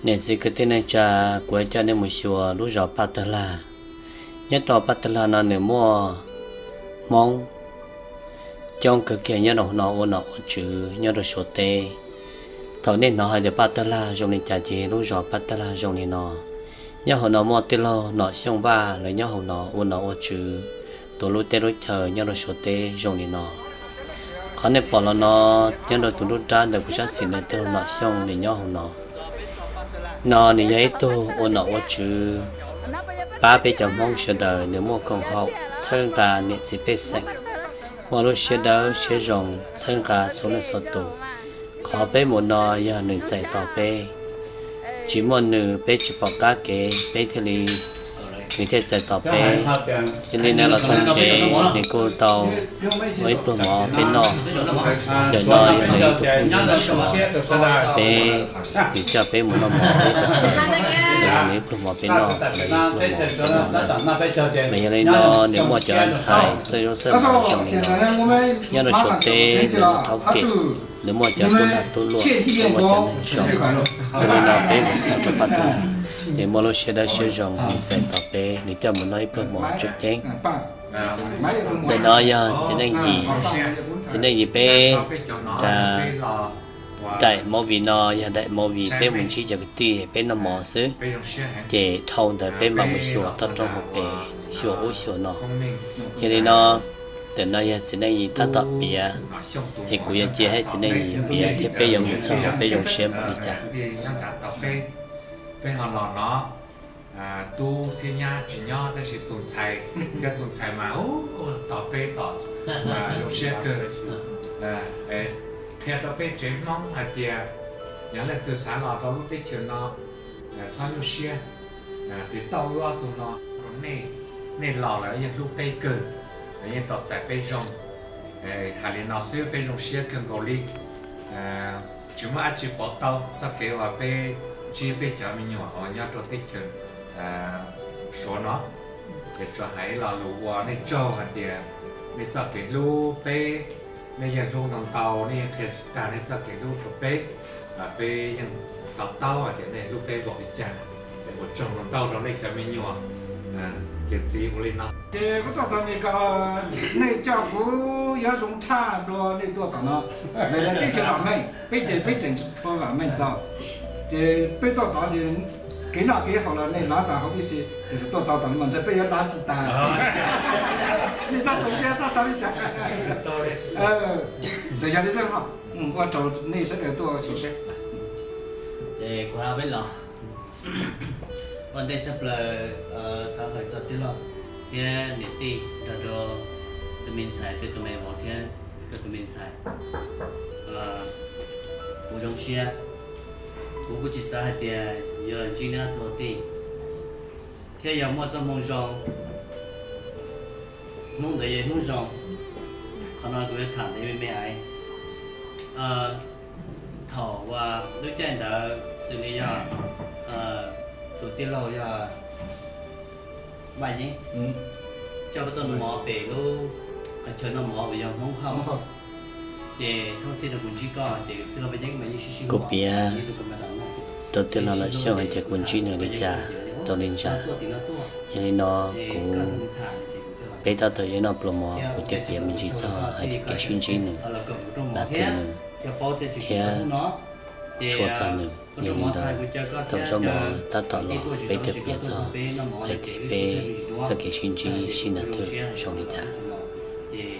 Niam txiv kwv tij neej tsa, kuv coj nej mus xyuas lub zos Paj Tawg Lag. Nyob rau Paj Tawg Lag no nws muaj Hmoob coob kawg kiag nyob rau hauv no ua nom ua tswv nyob rau Suav teb. Thaum nej hnov hais tias Paj Tawg Lag zoo li cas ces lub zos Paj Tawg Lag zoo li no. Nyob hauv no muaj tij laug Nom Xyooj Vaj lawv nyob hauv no ua nom ua tswv, tuav lub teb lub chaw nyob rau Suav teb zoo li no. Qhov nej pom los no nyob rau tus nruab nrab ntawm kuv sab xis ntawd tij laug Nom Xyooj nws nyob hauv no. No nws yog ib tug ua nom ua tswv pab peb cov Hmoob sawv daws, nws muaj koom haum txhawb nqa niam txiv pej xeem, muaj lub siab dawb siab zoo txhawb nqa txhua leej txhua tus. Qhov peb mus no yog nws txais tos peb, tsis muaj nws peb tsis pom qab kev, peb thiaj li, nws thiaj txais tos peb. Yog li no los txog tsev nws kuj tau ua ib pluag mov peb noj. Ntawm no yog nws tus phooj ywg Suav, nws coj peb mus noj mov ib pluag mov, ntawm no yog nws ib pluag mov peb noj na. Mas yog li no nws muaj cov ntxhais xeeb zaub xeeb mov zoo li no. Nyob rau Suav teb nws muaj thoob kem, nws muaj cov tub lag tub luam, nws muaj cov neeg zoo. Yog li no peb mus txog rau Paj Tawg Lag, nws muaj lub siab dawb siab zoo, nws txais tos peb, nws coj mus noj ib pluag mov tseem ceeb. Ntawm no yog txiv neej yim, txiv neej yim peb, daim movie no yog daim movie peb mus ntsib cov kwv tij peb noj mov xwb. Ces dhau ntawd peb mam mus xyuas toj roob hauv pes, xyuas ub xyuas no. Yog li no, ntawm no yog txiv neej yim tab tom piav, es kuv yuav cia hais txiv neej yim piav thiab peb yuav mus txog peb zoo siab npaum li cas. Peb ho los no, tub thiab nyab tsis nyob tab sis tus ntxhais thiab tus ntxhais mas tos peb tos zoo siab kawg. Qhia rau peb tsev Hmoob hais tias yog leej twg xav los rau lub teb chaws no, txhob nyuaj siab, tiv tauj wb ob tug no rau nej. Nej los lawm yeej hlub peb kawg, yeej tos txais peb zoo. Hais li no xwb peb zoo siab kawg nkaus li. Tsis muaj dab tsi pov tau txoj kev uas peb ntsib peb cov me nyuam uas nyob rau teb chaws Suav no. Ces tsuas hais lo lus ua nej tsaug hais tias nej txoj kev hlub peb, nej yeej hlub ntau ntau, nej yeej qhia tsis tag nej txoj kev hlub rau peb. Peb yeej to taub hais tias nej hlub peb npaum li cas. Ua tsaug ntau ntau rau nej cov me nyuam, yawm txiv ua li no. Ces kuv tuaj txog Mes Kas, nej coj kuv yuav zoo tshaj dua nej tuaj tom no. Vim lawv teb chaws vam meej, peb ces peb tseem tshuav vam meej txog. Ces peb tuaj tod ces kev noj kev haus los nej lav tas huv tib si, tiam sis tuaj txog tom no mas ntshe peb yuav lav tsis tas. Nej txhob tu siab txhob xav li cas. Txawm yog li xwb, ua tsaug nej sawv daws tuaj xyuas peb. Ces kuv hais peb los, ua ntej tshaj plaws thov hawm txog tij laug thiab niam tij nrog rau tus me ntxhais, tus me vauv thiab tus me ntxhais. Kuv zoo siab, kuv kuj tsis xav hais tias yuav los ntsib neb ob tug tij thiab yog muaj txoj hmoo zoo. Hnub ntawd yog hnub zoo, qhov no kuv yuav tham ntev me me ais. Thaum uas lub caij ntawd xws li yog tus tij laug yog Vaj Yeeb coj koj tuaj noj mov pem lub qhov chaw noj mov uas yog Hmoob House, ces thoob txij no kuv ntsib koj ces tij laug Vaj Yeeb mas yeej sib sib, kuv piav rau tij laug Nom Xyooj hais tias kuv ntsib nws li cas rau li ntawd. Yog li no kuv, peb tab tom yuav noj pluas mov kuv thiaj piav me ntsis txog hais tias kev sib ntsib nws, lav twg nws thiab tshua txog nws. Yog li ntawd, thaum zaub mov tab tom los peb thiaj piav txog hais tias peb txoj kev sib ntsib sib nrog twg zoo li cas. Ces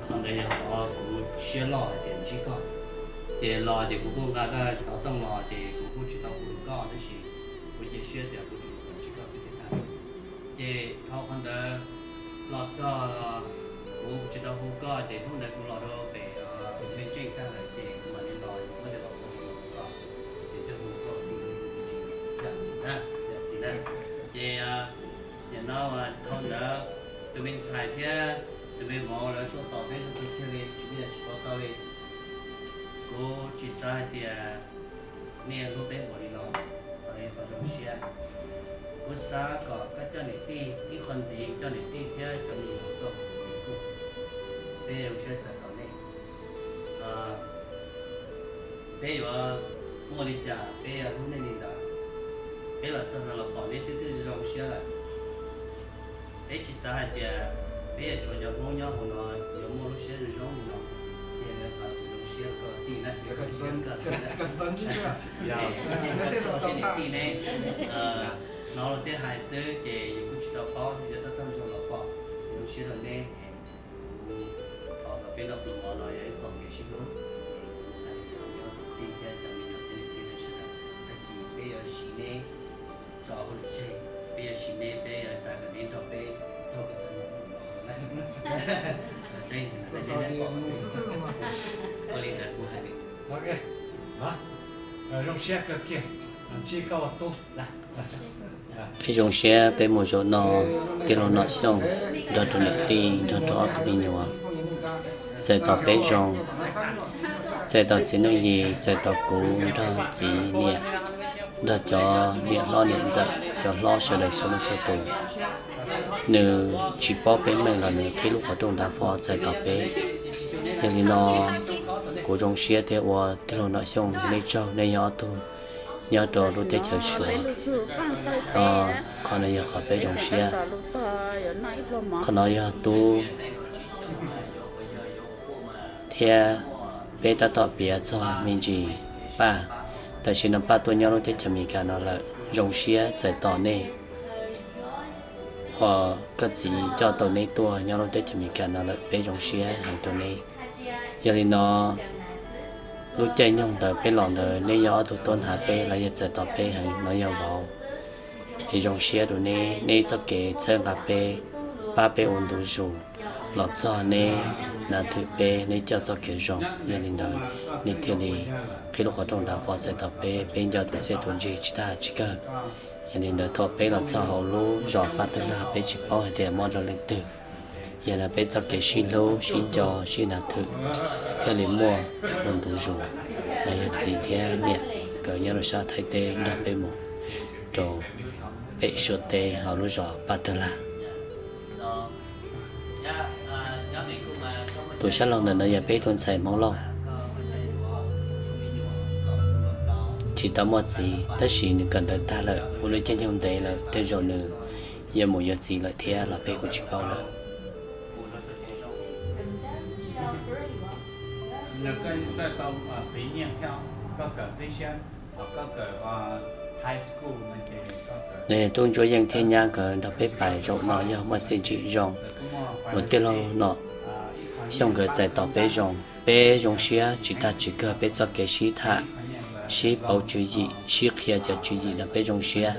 qhov ntawd yog qhov kuv siab loj hais tias ntsib koj. Ces los ces kuv kuj nqa koj xov tooj los ces kuv kuj tsis tau hu koj tab sis kuv cia siab tias kuv tsuas ntsib koj xwb thiaj tag. Ces dhau qhov ntawd los txog los kuv tsis tau hu koj ces hnub ntawd kuv los rau pem Tshee Tseej tag lawm ces kuv mam li los, kuv muab cov los txog los hu koj, ces thiaj hu koj tus yam txiv na, yam txiv na. Ces nim no dhau ntawd tus me ntxhais thiab tus me vauv lawv tuaj tos peb txhua tus kiag li tsis muaj yam tsis pov tau li. Kuv tsis xav hais tias nej hlub peb npaum li no, qhov no yog qhov zoo siab. Kuv xav kom koj coj niam tij ib qho ntxiv, coj niam tij thiab cov me nyuam tuaj, peb zoo siab txais tos nej. Peb yuav muaj li cas peb yuav hlub nej li ntawd. Peb los txog no los pom neb xwb twb zoo siab lawm. Peb tsis xav hais tias peb yuav tshuav cov Hmoob nyob hauv no yuav muaj lub siab zoo zoo li no. Ces lawv qhov tsis zoo siab rau koj tij na, koj tij na. Niam tij neb hnov luag tej hais xwb ces yus kuj tsis tau paub, yus yuav tau taug zoo los pom. Zoo siab rau neb. Kuv thov kom peb noj pluas mov no yog ib qho kev sib hlub, es kuv hais rau cov kwv tij thiab cov me nyuam thiab niam tij sawv daws, tag kis peb yuav siv neb tso hauj lwm tseg, peb yuav siv neb, peb yuav xav kom neb nrog peb taug koj tag nrho tus mov no na. Tseeb, ua li ntawd kuv hais li. Zoo siab kawg kiag, ntsib koj ua tub. Peb zoo siab peb mus zaum no, tij laug Nom Xyooj nrog rau niam tij nrog rau ob tug me nyuam txais tos peb zoo, txais tos txiv Neej Yis, txais tos kuv nrog txiv niam, nrog cov niam hlob niam ntxawm, cov hlob sawv daws txhua leej txhua tus. Nws tsis paub peb meej los nws qhib lub qhov rooj nrad fo txais tos peb. Yog li no, kuv zoo siab thiab ua tij laug Nom Xyooj nej tsaug, nej yog ob tug nyob rau lub teb chaws Suav no, qhov no yog qhov peb zoo siab. Qhov no yog tub thiab peb tab tom piav txog me ntsis Paj. Tam sim no Paj tuaj nyob lub teb chaws Amelikas no lawm, zoo siab txais tos nej. Uas koj txiv coj tau neb tuaj nyob lub teb chaws Amelikas no lawm, peb zoo siab heev rau neb. Yog li no, lub caij nyoog ntawd peb los ntawd neb yog ob tug tuaj hnav peb los yog txais tos peb heev no yog vauv. Es zoo siab rau neb, neb txoj kev txhawb nqa peb, pab peb ua ntu zus los txog neb hnav thwm peb, neb coj txoj kev zoo. Yog li ntawd, neb thiaj li qhib lub qhov rooj nrad fo txais tos peb, peb nco tus txiaj tus ntsig tsis tas tsis kawg. Yog li ntawd thaum peb los txog hauv lub zos Paj Tawg Lag peb tsis paub hais tias muaj dua leej twg. Yog li peb txoj kev sib hlub sib nco sib hnav thwm thiaj li muaj ua ntu zus. Los yog txiv thiab niam nkawd nyob rau sab Thaib teb nrog peb mus rau pem Suav teb hauv lub zos Paj Tawg Lag. Tus sab laug ntawm no yog peb tus ntxhais Hmoob Lauj, tsis tau muaj txiv tab sis nws kawm ntawv tag lawm, ua lub caij nyoog ntev lawm, tej zaum nws yuav mus yuav txiv lawm thiab los peb kuj tsis paub lawm. Nws yog tub Ntsuab Yeej thiab nyab nkawd nrog peb pais zaum no yog muaj txiaj ntsim zoo. Uas tij laug Nom Xyooj nkawd txais tos peb zoo, peb zoo siab tsis tag tsis kawg, peb txoj kev sib tham, sib pauv tswv yim, sib qhia cov tswv yim no peb zoo siab.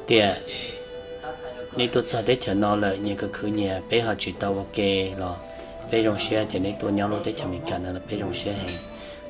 Tias neb tuaj txog teb chaws no lawm nyias khwv khwv nyias, peb ho tsis tau ua ke los peb zoo siab tias neb tuaj nyob lub teb chaws Amelikas no los peb zoo siab heev.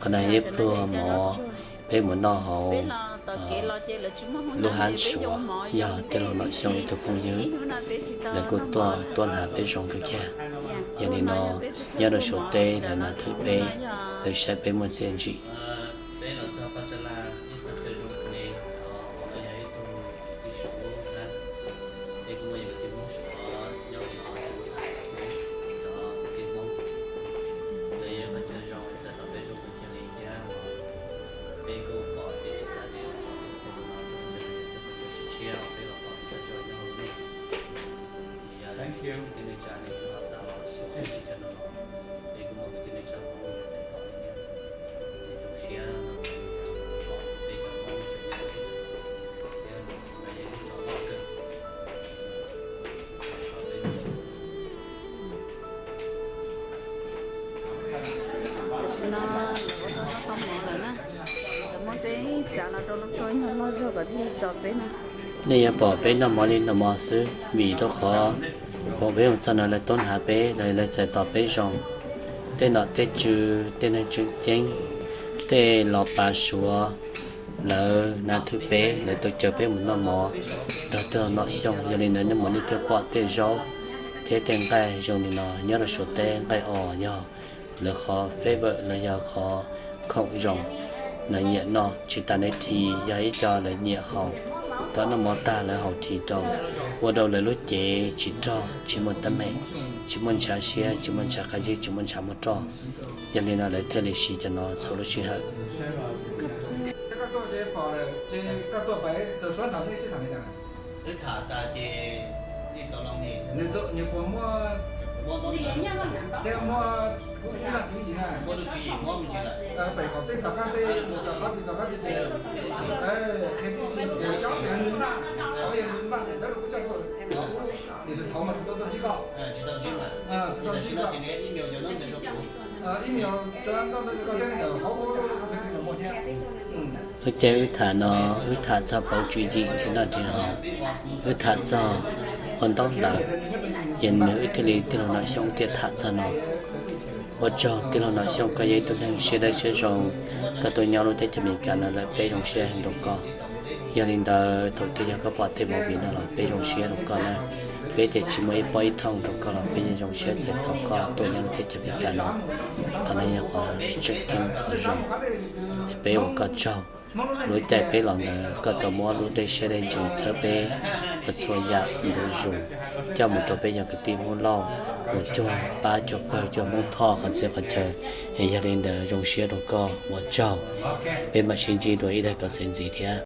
Qhov no ib pluag mov peb mus noj hauv lub hab Suav, yog tij laug Nom Xyooj ib tug phooj ywg, lawv kuj tuaj tuaj hnav peb zoo kawg kiag. Yog li no, nyob rau Suav teb lawv hnav thwm peb, lawv saib peb muaj txiaj ntsim. Tam sim no lawv ua tau tau mov lawm na, lawv muab peb txav los rau lub tog ib nyuag loj zog kom thiaj li txaus peb no. Nej yuav pom peb noj mov li noj mov xwb vim rau qhov thaum peb mus txog no lawv tuaj hnav peb, lawv txais tos peb zoo. Tej nom tej tswv, tej neeg tseem ceeb, tej los pav Suav, lawv hnav thwm peb, lawv tau caw peb mus noj mov nrog tij laug Nom Xyooj. Yog li ntawd nej mus nej thiaj pom tej zaub thiab tej nqaij zoo li no. Nyob rau Suav teb nqaij os yog lawv qhov favourite los yog qhov khoom zoo, lawv nyiam noj. Tsis tas nqaij rhi yog ib co lawv nyiam haus, thaum noj mov tag lawv haus rhi rau, ua rau lawv lub cev tsis rog, tsis muaj teeb meem, tsis muaj ntshav siab, tsis muaj ntshav qab zib, tsis muaj ntshav muaj roj. Yog li no lawv thiaj li siv cov no txhua lub sij hawm. Ces koj tuaj pem tus suab nrog neb sib tham li cas? Nws puas muab, thiab muab, kuv ib zaj tswv yim na, pem qaum teb txog qab teb, txog qab twg txog qab twg ces qhia tib si ces cov txiv nws npaj, nws npaj ntawd los kuv coj tuaj. Tiam sis thaum mas tsis tau tuaj ntsib koj, tsis tau ntsib koj, ib me, cov ntawd koj thiab ntawm hauv ub lub tus me phooj ywg muaj thiab. Lub caij wb tham no, wb tham txog pauv tswv yim nrhiav noj nrhiav haus, wb tham txog ua ntaub ntawv, ces nws wb thiaj li tij laug Nom Xyooj thiaj tham txog no. Ua tsaug tij laug Nom Xyooj, koj yog ib tug neeg siab dawb siab zoo, koj tuaj nyob lub teb chaws Amelikas no lawm peb zoo siab heev rau koj. Yog li ntawd thaum twg yog koj pom tej movie no los peb zoo siab rau koj na. Peb tias tsis muaj ib pob ib thooj rau koj los peb yeej zoo siab txais tos koj tuaj nyob lub teb chaws Amelikas no. Qhov no yog qhov tseem ceeb qhov zoo, peb ua koj tsaug. Lub caij peb los ntawd koj tau muab lub dej siab dej ntsws txhawb peb ua txhua yam ntu zus, coj mus rau peb cov kwv tij Hmoob Lauj mus cuag pab cuag pawg cuag Hmoob Thoj qhov txhia qhov chaw. Es yog li ntawd zoo siab rau koj, ua tsaug. Peb mam sib ntsib dua ib daim kom xeeb ntxiv thiab.